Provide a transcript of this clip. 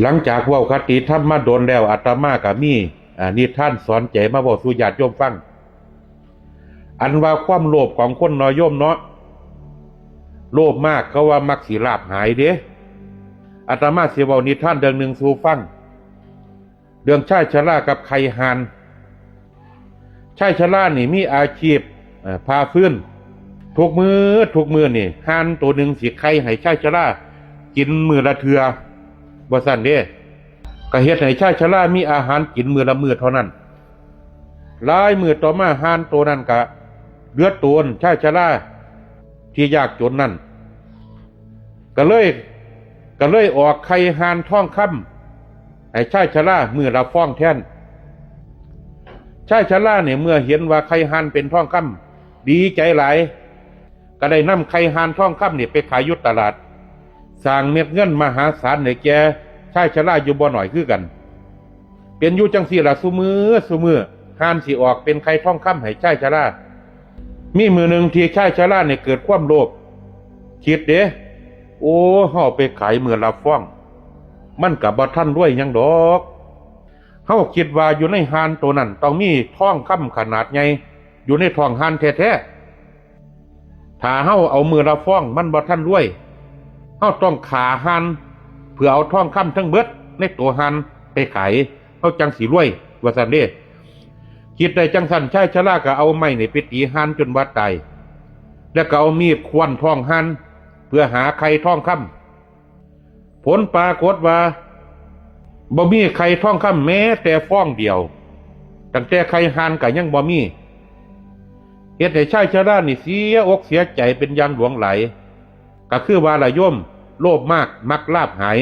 ຫຼັງຈາກເວົ້າຄະຕິທຳມາດົນແລ້ວ ອາດຕະມາກໍມີ ອາ ນິທານສອນໃຈມາເວົ້າສູ່ຍາດໂຍມຟັງ. ອັນວ່າຄວາມໂລບຂອງຄົນເນາະໂຍມເນາະ, ໂລບມາກ ເຂົາວ່າມັກຊິລາບຫາຍເດ້. ອາດຕະມາຊິເວົ້ານິທານເລື່ອງໜຶ່ງສູ່ຟັງ, ເລື່ອງຊາຍຊະລາກັບໄຂ່ຫ່ານ. ຊາຍຊະລານີ້ມີອາຊີບ ເອີ ຜ່າຟືນ. ທຸກມື້ ທຸກມື້ນີ້ ຫ່ານໂຕໜຶ່ງຊິໄຂ່ໃຫ້ຊາຍຊະລາກິນມື້ລະເທື່ອ ວ່າຊັ້ນເດ້. ກໍເຮັດໃຫ້ຊາຍຊະລາມີອາຫານກິນມື້ລະມື້ເທົ່ານັ້ນ. ຫຼາຍມື້ຕໍ່ມາ ຫ່ານໂຕນັ້ນກະເຫຼືອໂຕນຊາຍຊະລາທີ່ຍາກຈົນນັ້ນ ກໍເລີຍ ກໍເລີຍອອກໄຂ່ຫ່ານທອງຄຳໃຫ້ຊາຍຊະລາມື້ລະຟອງແທນ. ຊາຍຊະລານີ້ເມື່ອເຫັນວ່າໄຂ່ຫ່ານເປັນທອງຄຳ ດີໃຈຫຼາຍ, ກໍໄດ້ນຳໄຂ່ຫ່ານທອງຄຳນີ້ໄປຂາຍຢູ່ຕະຫຼາດ, ສ້າງເມັດເງິນມະຫາສານໃຫ້ແກ່ຊາຍຊະລາຢູ່ບໍ່ໜ້ອຍຄືກັນ. ເປັນຢູ່ຈັ່ງຊີ້ລະ ຊຸມື້ ຊຸມື້ ຫ່ານຊິອອກເປັນໄຂ່ທອງຄຳໃຫ້ຊາຍຊະລາ. ມີມື້ໜຶ່ງທີ່ຊາຍຊະລານີ້ເກີດຄວາມໂລບ, ຄິດເດ້, ໂອ້ ເຮົາເອົາໄປຂາຍມື້ລະຟອງ ມັນກໍບໍ່ທັນລວຍຫຍັງດອກ. ເຮົາຄິດວ່າຢູ່ໃນຫ່ານໂຕນັ້ນຕ້ອງມີທອງຄຳຂະໜາດໃຫຍ່ຢູ່ໃນທ້ອງຫ່ານແທ້ໆ. ຖ້າເຮົາເອົາມື້ລະຟອງ ມັນບໍ່ທັນລວຍ, ເຮົາຕ້ອງຂ້າຫ່ານເພື່ອເອົາທອງຄຳທັງເບິດໃນໂຕຫ່ານໄປຂາຍ, ເຮົາຈັ່ງຊິລວຍ ວ່າຊັ້ນເດ້. ຄິດໄດ້ຈັ່ງຊັ້ນ ຊາຍຊະລາກໍເອົາໄມ້ນີ້ໄປຕີຫ່ານຈົນວ່າຕາຍ, ແລ້ວກໍເອົາມີດຄ້ວນທ້ອງຫ່ານເພື່ອຫາໄຂ່ທອງຄຳ. ຜົນປາກົດວ່າ ບໍ່ມີໄຂ່ທອງຄຳແມ້ແຕ່ຟອງດຽວ, ຕັ້ງແຕ່ໄຂ່ຫ່ານກໍຍັງບໍ່ມີ. ເຮັດໃຫ້ຊາຍຊະລານີ້ເສຍອົກເສຍໃຈເປັນຢ່າງຫຼວງຫຼາຍ. ກໍຄືວ່າລະໂຍມ, ໂລບມາກມັກລາບຫາຍ.